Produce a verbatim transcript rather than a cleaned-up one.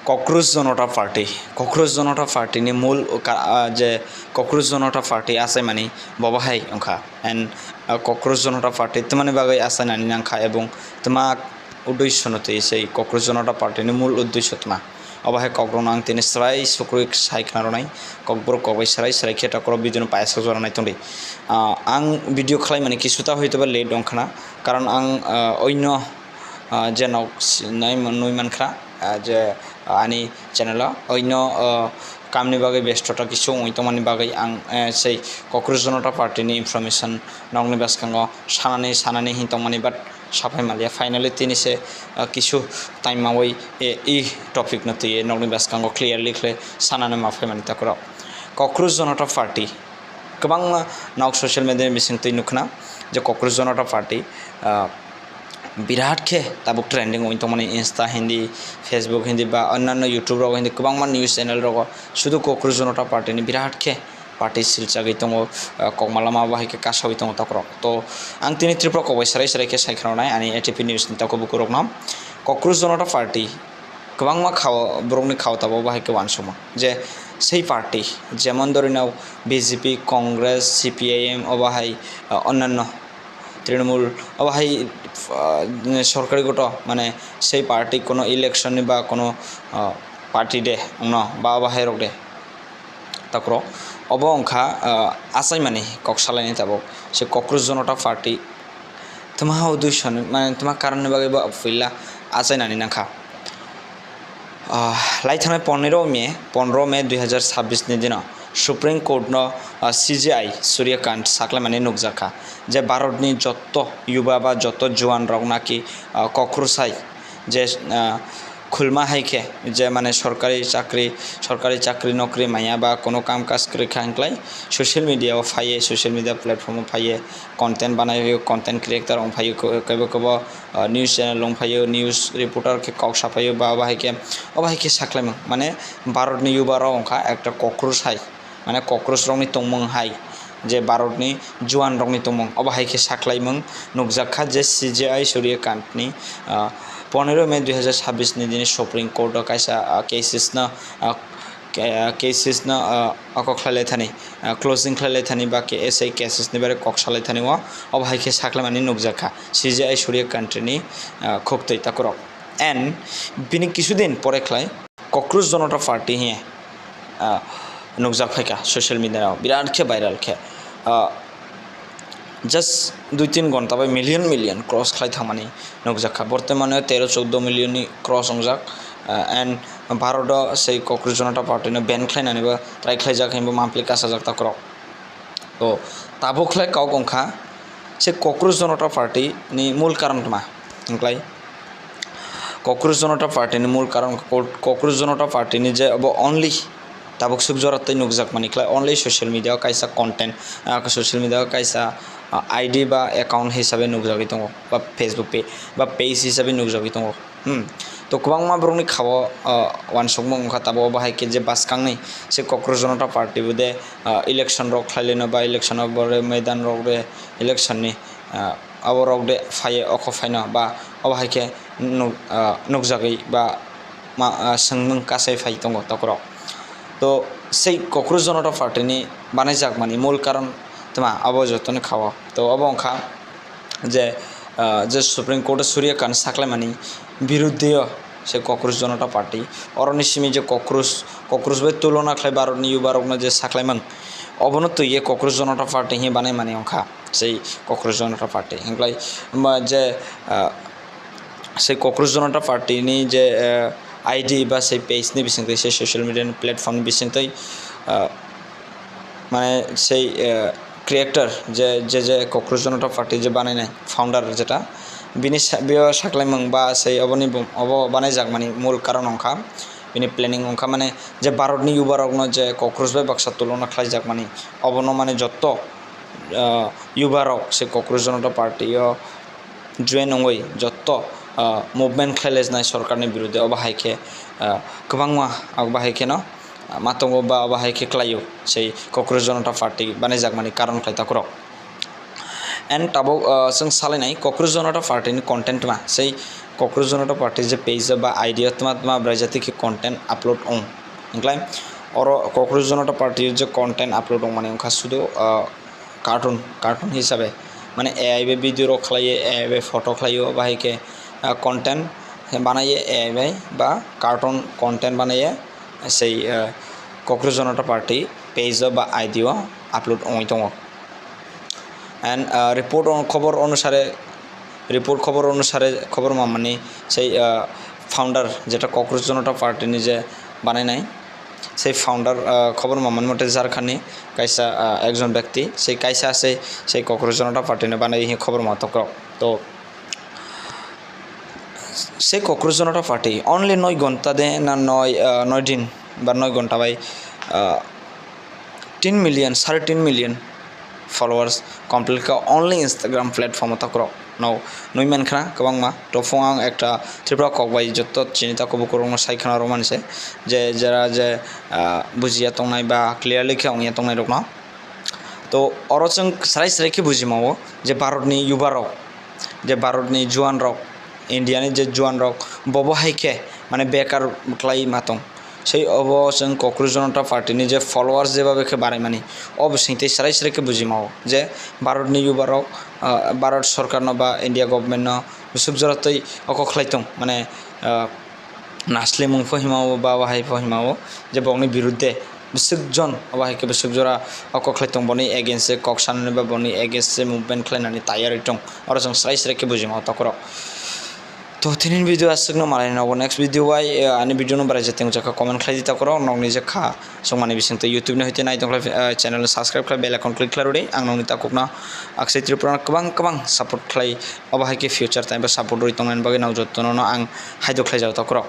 Cockroach Janata Party, Cockroach Janata Party ni mul ka-, ah, je Cockroach Janata Party achaimani bobo hai wngkha. And, ah, Cockroach Janata Party twmani bagwi achainani nangkha ebong twma uddesho no twi sei Cockroach Janata Party ni mul uddesho twma. Obo hai kokrokno ang tini swrai sukrui sai khna rwnai, kokborok kokbai swrai swrai khe takhoro video no paisa jora nai tongdi. Ah, ang video khlaimani kisuta hoitoba late wngkhna, karon ang, ah, oino, ah, je nok sinai nui mankha, ah, je ani channel o oino, ah, kamni bagwi bestota kisu wngwi tongmani bagwi ang, eh, sei Cockroach Janata Party ni information nokni bwskango sanani sanani hin tongmani, but saphai manliya. Finally tini se, ah, kisu time mawi, eh, i topic no twiwi nokni bwskango clearly khle sanani ma phaimani takhoro. Cockroach Janata Party kwbangma nok social media ni bising twi nukhna je Cockroach Janata Party, ah, birat khe tabuk trending wngwi tongmani Insta hindi, Facebook hindi ba onyanno YouTube rogo hindi kwbangma news channel rogo sudu Cockroach Janata Party ni birat khe party silchagwi tongo, ah, kokma lama bahai khe kasawi tongo takhorok. To ang tini Tripura kokbai serai serai khe sai khna rwnai ani A T P news ni takhuk bukurokno. Cockroach Janata Party kwbangma khao, borokni khao tabuk bahai khe uansukma je sei party, jemon dorino B J P, Congress, C P I M, obo hai, ah, onyanno Trinamool, obo hai, ah, sorkari goto, mane sei party kono election ni ba kono, ah, party de wngno ba obo hai rok de takhorok. Obo wngkha, ah, achaimani kok salaini tabuk se Cockroach Janata Party twma uddesho ni, mane twma karon ni bagwi bo puila achainani nangkha. Ah, lai thangnai pondro May, pondro May dui hazar chabbish ni dino Supreme Court no, ah, C J I Surya Kant saklaimani nukjakha je Bharat ni jotto yuba ba jotto juan rok naki, ah, Cockroach hai je, ah, khulma hai khe je mane sorkari chakri, sorkari chakri nokri maya ba kono kam kaj kwrwi kha hinklai social media o phaiye, social media platform o phaiye, content banai o, content creator wng phaio, kebo kebo, ah, news channel wng phaio, news reporter khe kok sa phaio ba obo hai khe, obo hai khe saklaimung mane Bharat ni yuba rok wngkha ekta Cockroach hai. Mane Cockroach rokni tongmung hai je Bharat ni juan rokni tongmung, obo hai khe saklaimung nukjakha je C J I Surya Kant ni, ah, pondro May dui hazar chabbish ni dini Supreme Court o kaisa, ah, cases no, ah, ca-, ah, cases no, ah, oko khlai lai thani, ah, closing khlai lai thani ba ke S I cases ni bare kok salai thani o, obo hai khe saklaimani nukjakha C J I Surya Kant ni, ah, khuktwi takhorok. And bini kisudin pore khlai Cockroach Janata Party hiye, ah, nukjak phaikha social media o, birat khe viral khe, ah, just dui tin gonta bai million million cross khlai thangmani nukjakha. Bortomane tero choudo million ni cross wngjak, ah, and Bharat o sei Cockroach Janata Party no ban khlainani bo try khlaijak hinwi bo mampli kasajak takhorok. To tabuk khlai kok wngkha se Cockroach Janata Party ni mul karon tma hinklai Cockroach Janata Party ni mul karon, Cockroach Janata Party ni je abo only tabuk suk jora tei nukjakmani khlai only social media o kaisa content, ah, social media o kaisa, ah, I D ba account hisabe nukjagwi tongo ba Facebook page ba page hisabe nukjagwi tongo. Hmm. To kwbangma borokni khao, ah, uansukmung wngkha tabuk obo hai khe je bwskangni se Cockroach Janata Party bo de, ah, election rok khlai leno ba election o bore maidan rok de election ni, ah, abo rok de phaiye oko phaino ba obo hai khe nuk-, ah, nukjagwi ba ma, ah, swngmung kasai phai tongo takhorok. To sei Cockroach Janata Party ni banai jakmani mul karon tma abo jotoni khao. To obo wngkha je, ah, je Supreme Court o Surya Kant saklaimani biruddhe o se Cockroach Janata Party, oroni simi je Cockroach, Cockroach bai tulona khlai Bharat ni yuba rokno je saklaimang, obono twiye Cockroach Janata Party hinwi banaimani wngkha sei Cockroach Janata Party. Hinklai ma je, ah, sei Cockroach Janata Party ni je, ah, I D ba sei page ni bisingtwi, sei social media ni platform ni bisingtwi, ah, mane sei, eh, creator je, je, je Cockroach Janata Party je banainai founder jeta, bini sa-, bio saklaimung ba sei oboni bum-, obo banaijakmani mul karon wngkha bini planning wngkha, mane je Bharat ni yuba rokno je Cockroach bai baksa tulona khlaijakmani, obono mane jotto, eh, yuba rok se Cockroach Janata Party o join wngwi jotto, ah, movement khlai laijnai sorkarni birude, obo hai khe, ah, kwbangma, obo hai kheno, ah, ma tongo ba obo hai khe khlaio sei Cockroach Janata Party banaijak mani karon khlai takhorok. And tabuk, ah, chwng salainai Cockroach Janata Party ni content ma sei Cockroach Janata Party je page ba I D o tma tma bwrai jati khe content upload wng. Hwnkhe oro Cockroach Janata Party je content upload wngmani wngkha sudu, ah, cartoon, cartoon hisabe. Mane A I bai video rok khlaiwi, A I bai photo khlaiwi, bahai khe, ah, content banaiwi A I bai ba cartoon content banaiwi sei, ah, Cockroach Janata Party page o ba I D o upload wngwi tongo. And, ah, report o, khobor onusare, report khobor onusare, khobor mamani sei, ah, founder, jeta Cockroach Janata Party ni je banainai, sei founder, ah, khobor mamani mote Jharkhand ni kaisa, ah, ekjon byakti, sei kaisa sei, sei Cockroach Janata Party ni banai hi khobor ma tokrok. To sei Cockroach Janata Party only noi gonta de na noi, ah, noi din ba noi gonta bai, ah, tin million, sare tin million followers complete kha only Instagram platform o takrok. No, nui mankha kwbangma. To phung ang ekta Tripura kok bai joto chini ta kubukurokno sai khna rwmani se, je jera je, ah, bujiya tongnai ba clearly khe wngya tongnai rokno. To oro chwng srai srai khe bujimao je Bharatni yubarok, je Bharatni juanrok, Indiani je juanrok, bobo hai khe mane bekar khlai ma tong. Sei obo chwng Cockroach Janata Party ni je followers jeba khe baraimani, o bising tei srai srai khe bujimao je Bharatni yubarok, ah, Bharat sorkarno ba India government no bwswk jora tei oko khlai tong, mane, ah, naslimung pho himao ba wahai pho himao je bokni birudde bwswk jon, obo hai khe bwswk jora o kok khlai tong, boni against se kok sanani ba boni against se movement khlainani tayari tong, oro chwng srai srai khe bujima o takhorok. To tini video aswkno malai nogo, next video bai, eh, ani video no barai jateng jaka comment khlai di takhorok, nokni je kha songmani bising tei YouTube ni hoite nai tong khlai, eh, channel no subscribe khlai, bell icon click khlai rwdi, ang nokni takhokno Aksai Tripura no kwbang kwbang support khlai, obo hai khe future time bo support rwi tongnani bagwi nang jotono no ang haidok khlai jago takhorok.